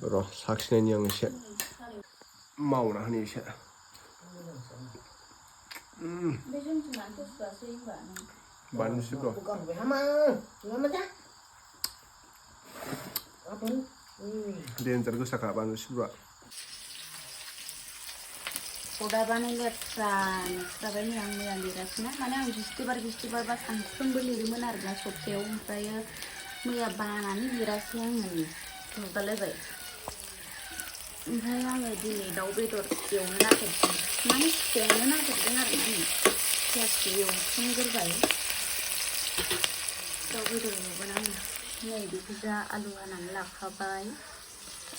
र' साखिनायनि आं एसे मावना होनि एसे बानलु सिब्र डेन्जार गोसाखा बानलु सिब्रआ अदाबानो लेथ्रा नुस्राबाय नै आं मैया लिरासैना माने आं बिस्थिबार बा सानफ्रोमबो लिरोमोन आरोना सप्तायाव ओमफ्रायो मैया बानानै लिरासै आङो दुगालायबाय ओमफ्राय आङो दिनै दाउ बेदर एवनो नागिरदों माने संनो नागिरदों आरोना आङो पियासखौ एवथ्रमग्रोबाय दाउ बेदर एवगोन आङो नै बेखौजा आलु हानानै लाखाबाय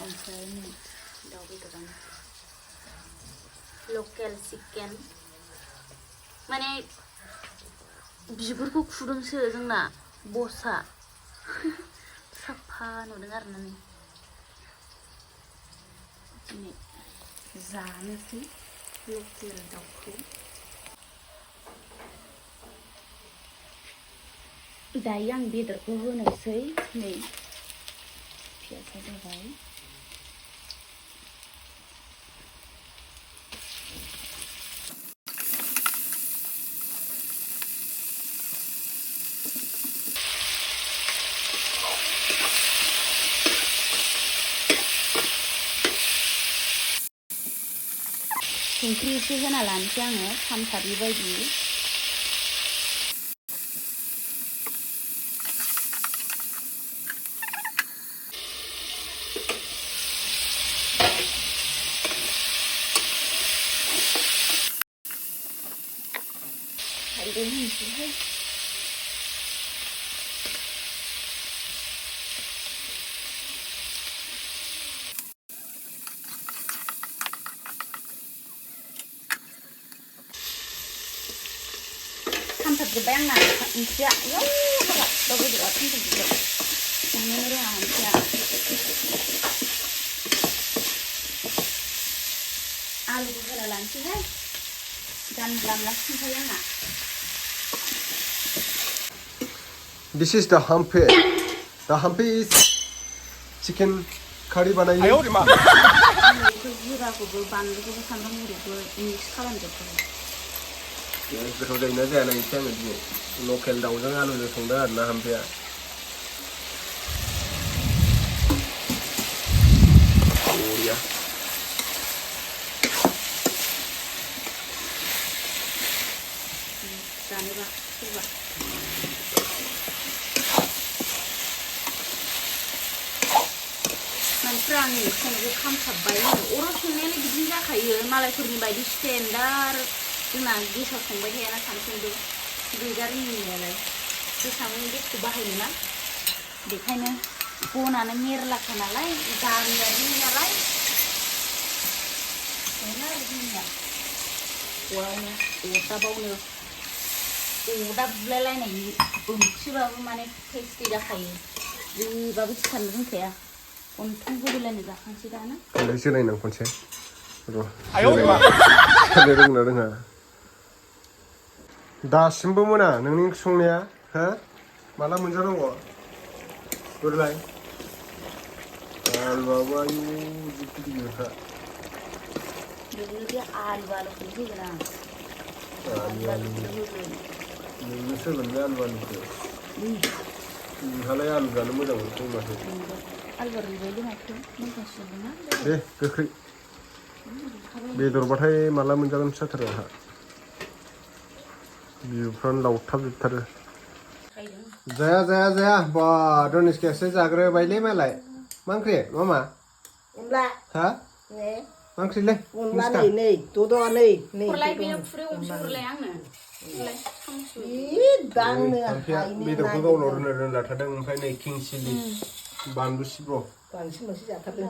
ओमफ्राय नै दाउ बेदरानो लकेल चिकेन माने बिगुरखौ खुदोंसो जोंना बसा साफा नुदों आरोना नै दिनै जानोसै लकेल दाउखौ दायो आं बेदरखौ होनोसै नै पियासा जाबाय संख्रि एसे होना लानोसै आङो खामथाबि बायदि हालदै होनोसैहाय खामथाबजोब्बाय आंना ओंख्रिया आयौ हाबाब दाउ बेदरा खामथाबजोब्बाय संनोनो रोङा ओंख्रिया आलुखौ होना लानोसैहाय जानला मोनला संखायो आंना This is the hampe. The hampe is chicken curry बानायो बेखौ जिराखौबो बानलुखौबो सामब्राम गुफुरखौबो मिक्स खालामजोबखाबाय गोथाव जायोना जाया नायनोसै आङो दिनै लकेल दाउजों आलुजों संदों आरोना हाम्फेया बरिया जानोबा सोरबा मानसिफ्रा आंनि संनायखौ खामथाबबाय अराव संनायालाय बिदिनो जाखायो मालायफोरनि बायदि स्टेन्डार्ड जोंना गेसाव संबाय थायाना सानफ्रोमबो गैगा रोङियालाय जेसेबां गेसखौ बाहायो ना बेखायनो बनानो मेरलाखा नालाय गामियारि नालाय गैला आरो जोंनिया अरावनो अरदाबावनो अरदाब बुलायलायनायनि ओंख्रिबाबो माने टेस्टि जाखायो जेबाबो साननो रोंखाया गन्थं गोदोलायनो जाखांसै दाना जोलायनां खनसे र' साननो रोंना रोङा दासिमबो मोना नोंनि ओंख्रि संनाया हो माला मोनजानांगौ बोरलाय आलुआबो आयु जि गिदिरखा बेबायदि आलुखौ होगोन आं नोंनो सोलोंनो आलुखौ नोंहालाय आलु जानो मोजां मोनखायो माथो आलुआ रुइबायलै माथो मोनखांसिगोन ना दे गोख्रै बेदरबाथाय माला मोनजागोन जाथारो आंहा बिबुफ्रानो लावथाबजोबथारो जाया बा दनिसकियासो जाग्रोबायलै मालाय मा ओंख्रि मामा अनला हा मा ओंख्रिलै अनला नै दद' नै हरलाय बेयो खुरै गंसे हरलाय आंनो बेदरखौ गावनाव रुनो रोंलाथारदों ओमफ्राय नै किं चिलि बानलु सिब्र बांसिन जाथारदों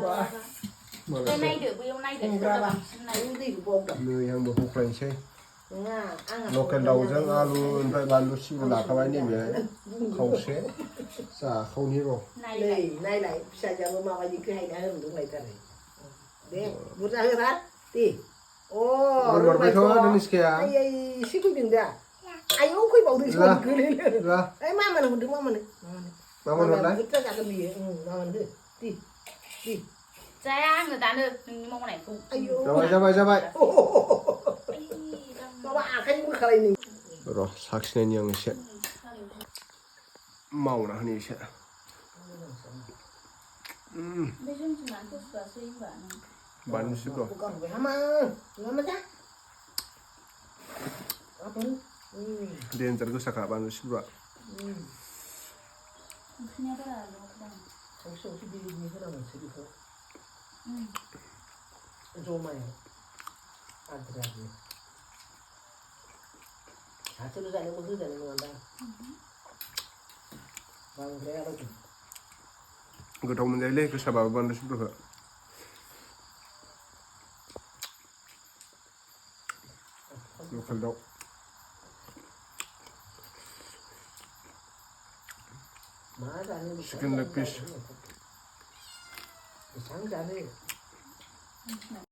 नायदो बैयाव नायदो नै आंबो होख्लायनोसै लकेल दाउजों आलु ओमफ्राय बानलु सिब्र लाखाबाय नैबे खावसे जाखावनि र' नायलाय फिसाजोआबो माबायदि गोहायना होनो रोंलायथारो दे बुरजा होथार दे रोंमारबायथ' दनिसकिया एसे फैदों दा आयौ फैबावदोंसो गोलैनो मामानो हरदों मामानो हरलाय बुरजा जागोन बियो मामानो हो दे जाया आंनो दानो नोंनि मावनायखौ Ayo. जाबाय Mama आखाइजोंबो खालायनो र' साखिनायनि आं एसे मावना होनि एसे बे जोंथिं मानो फसुआसै होनबा नों बानलु सिब्र' bukan gue sama ngapa dah apa देन्जार गोसाखा बानलु सिब्र'आ ओंख्रिया बारा ल'खदां संख्रि बिनि होनांगौसो बेखौ जमायाव आद्रानो सासेल' जानांगौ होजानाय नङादां बांद्राय आरो गोथाव मोनजायोलै गोसाबाबो बानलु सिब्र'खौ लकेल दाउ मा जानो चिकेन लेग पिस बेसेबां जानो